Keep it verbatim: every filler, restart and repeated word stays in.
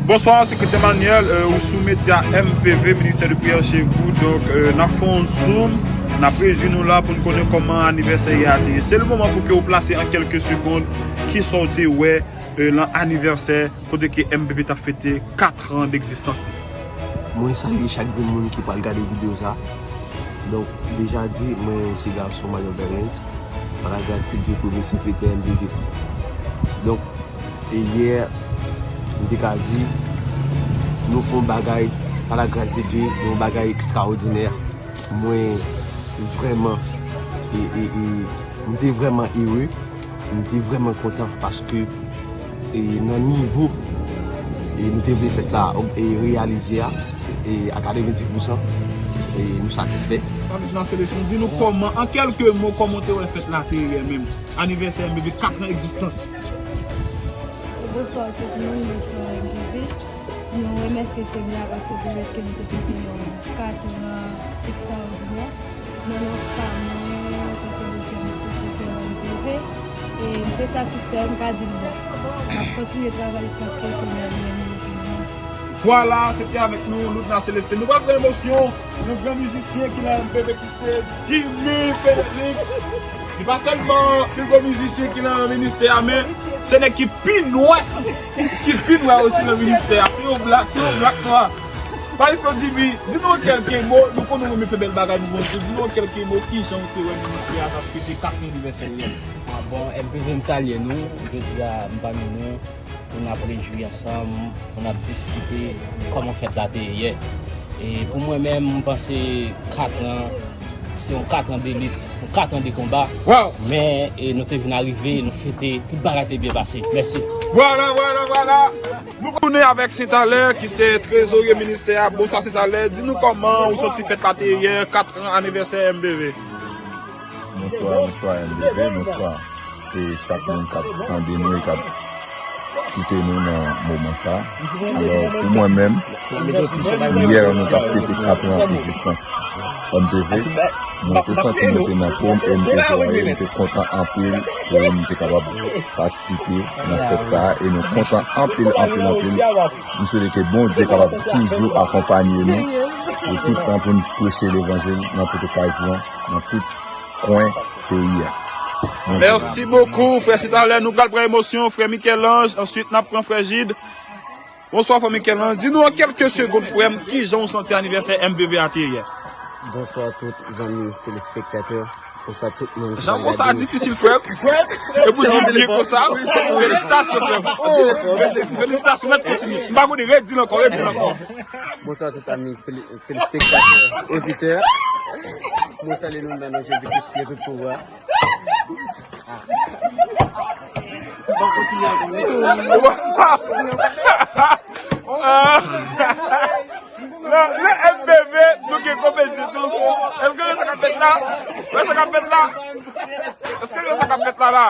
Bonswa, se Chrétien Manuel, euh, ou sou medya M P V, Ministère de Prière chez vous. Donk, euh, n ap fè yon zoom, n ap rejwi nou la pou n konnen kòman anivèsè yè a te ye. Se le moman pou ke w plase an kèlke segonn kisa w te wè, euh, lan anivèsè kote ke M P V t ap fete kat an degzistans li. Mwen salye chak grenn moun ki pral gade videyo sa. Donk, deja di, mwen se gason Mario Berlens, pa la gras de Dye premye sekretè M P V. Donk, e yè, m te ka di, nou fè yon bagay, pa la gras de Dye, yon bagay ekstraòdinè. Mwen vrèman, e, e, e, m te vrèman ere, m te vrèman kontan paske e nan nivo e nou te vle fèt la e reyalize a, e a katrevenndis pousan, e nou satisfè. Nan Selestin, di nou kòman, an kèlke mo, kòman w te wè fèt la te ye menm? Anivèsè M P V, kat an egzistans. Bonswa tout moun, bonswa M P V. Nou remèsye Senyè a paske pèmèt ke nou te fete yon kat an ekstraòdinè. Nan non pa mwen, antanke dezyèm sekretè M P V, e m te satisfè, m ka di l bon. M ap kontinye travay jiskaske Senyè a li menm li te. Vwala, se te avèk nou, Loudna Célestin. Nou pral pran emosyon, yon gran mizisyen ki nan M P V ki se Jimmy Félix. Li pa sèlman pi gwo mizisyen ki nan ministè a, men se nèg ki pi nwè, ki pi nwè osi nan ministè a. Se yon blak, se yon blak nwa. Maestro Jimmy, di nou kèlke mo, nou konnen w renmen fè bèl bagay pou Bondye. Di nou kèlke mo, kijan w te wè ministè a t ap fete kat anivèsè l? Ah, bon, M P V, m salye nou. Jodi a, m pami nou pou n ap rejwi ansanm, pou n ap diskite kòman fèt la te ye yè. E pou mwen menm, m panse kat an, se yon kat an de lit, yon kat an de konba. Wow! Men, e, nou te vin arive, nou fete, tout bagay te byen pase. Mèsi. Vwala, vwala, vwala. Nou tounen avèk Sentalè, ki se trezorye ministè a. Bonswa, Sentalè. Di nou kòman ou santi fèt la te ye yè, kat an anivèsè M P V. Bonswa, bonswa, M P V, bonswa. E chak moun k ap tande nou e k ap koute nou nan moman sa. Alò, pou mwen menm, yè nou t ap fete kat an egzistans M P V, mwen te santi mwen te nan po m e m te jwaye, m te kontan anpil pou m te kapab patisipe nan fèt sa a e nou kontan anpil, anpil, anpil. M swete ke Bondye kapab toujou akonpanye nou e tout tan pou n preche levanjil nan tout okazyon, nan tout kwen peyi a. Mèsi bokou, frè Sentalè. Nou pral pran emosyon, frè Michel-Ange. Answit, n ap pran frè Jid. Bonswa, frè Michel-Ange. Di nou an kèlke segonn, frè m, kijan w santi anivèsè M P V a te ye yè? Bonswa tout zanmi telespektatè. Bonswa tout moun ki ap gade. Jan konsa difisil, frè m. E pou di byen konsa. Felisitasyon, frè m. Felisitasyon, mèt kontinye. M pa konnen, redi l ankò, redi l ankò. Bonswa tout ami telespektatè, oditè. Mwen salye nou nan non Jezi Kris ki gen tout pouvwa. Nan, nan M P V, nou gen komedi tou. Èske nou wè sa k ap fèt la? Wè sa k ap fèt la? Èske nou wè sa k ap fèt la, la?